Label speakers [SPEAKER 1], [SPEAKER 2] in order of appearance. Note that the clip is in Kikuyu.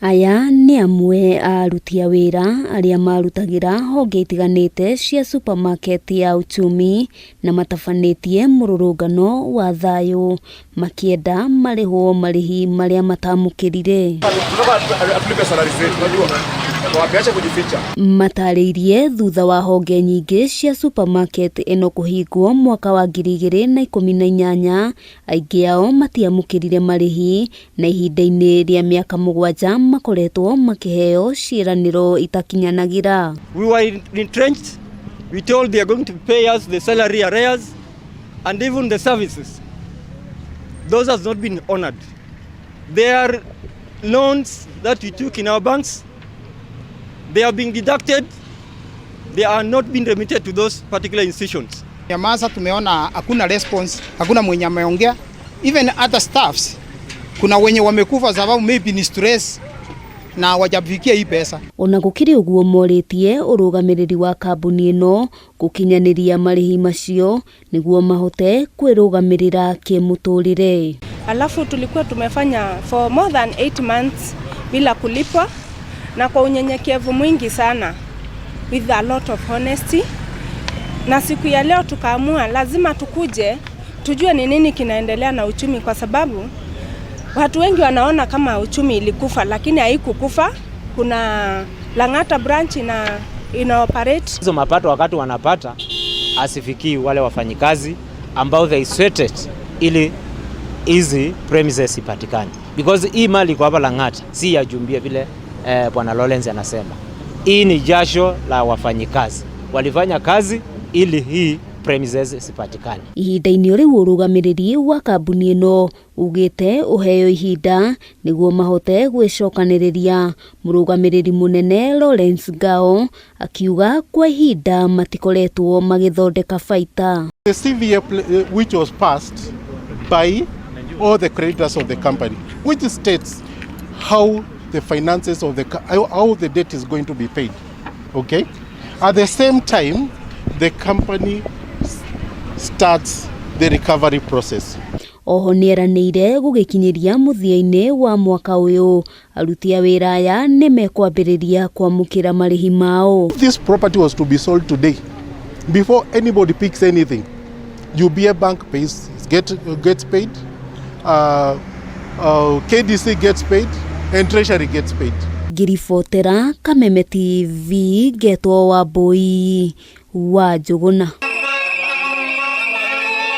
[SPEAKER 1] Aya nĩ amwe a aruti a wĩra arĩa marutagĩra honge itiganĩte cia supermarket ya Uchumi na matabanĩtie mũrũrũngano wa thayũ makĩenda marĩhwo marĩhi marĩa matamũkĩrire. Matarĩirie thutha wa honge nyingĩ cia supermarket ĩno kũhingwo mwaka wa 2018, aingĩ ao matiamũkĩrire marĩhi na ihinda-inĩ rĩa mĩaka 7 makoretwo makĩheo ciĩranĩro itakinyanagĩra.
[SPEAKER 2] We were entrenched. We told they are going to pay us the salary arrears and even the services. Those has not been honored. There are loans that we took in our banks. They are being deducted. They are not being remitted to those particular institutions.
[SPEAKER 3] Nyamaza, tumeona hakuna response, hakuna mwenye ameongea. Even other staffs, kuna wenye wamekufa sababu maybe ni stress na hawajafikia hii pesa.
[SPEAKER 1] Ona gũkĩrĩ ũguo, morĩtie ũrũgamĩrĩri wa kambuni ĩno gũkinyanĩria marĩhi macio nĩguo mahote kwĩrũgamĩrĩra kĩmũtũrĩre.
[SPEAKER 4] Alafu tulikuwa tumefanya for more than 8 months bila kulipwa, na kwa unyenyekevu mwingi sana, with a lot of honesty, na siku ya leo tukaamua lazima tukuje tujue ni nini kinaendelea na Uchumi, kwa sababu watu wengi wanaona kama Uchumi ilikufa, lakini haikukufa. Kuna Lang'ata branch ina operate.
[SPEAKER 5] Hizo mapato wakati wanapata asifikii wale wafanyikazi ambao they sweated ili hizi premises ipatikane, because hii mali iko hapa Lang'ata si ya Jumbie vile bwana Lawrence anasema. Hii ni jasho la wafanyikazi, walifanya kazi ili hii premises zipatikane.
[SPEAKER 1] Ihinda-inĩ rĩu, ũrũgamĩrĩri wa kambuni ĩno ugĩte ũheo ihinda nĩguo mahote gwĩcokanĩrĩria. Mũrũgamĩrĩri mũnene Lawrence Ngao akiuga kwa ihinda matikoretwo magĩthondeka baita.
[SPEAKER 6] The CVA which was passed by all the creditors of the company, which states how the finances of the how the debt is going to be paid. Okay? At the same time, the company starts the recovery process.
[SPEAKER 1] Oho nĩeranĩire gũgĩkinyĩria mũthia-inĩ wa mwaka ũyũ aruti a wĩra aya nĩ mekwambĩrĩria kwamũkĩra marĩhi mao.
[SPEAKER 6] If this property was to be sold today, before anybody picks anything, UBA Bank gets paid, KDC gets paid, and Treasury gets paid.
[SPEAKER 1] Ngĩribotera Kameme TV, ngetwo Wambui wa Njũgũna.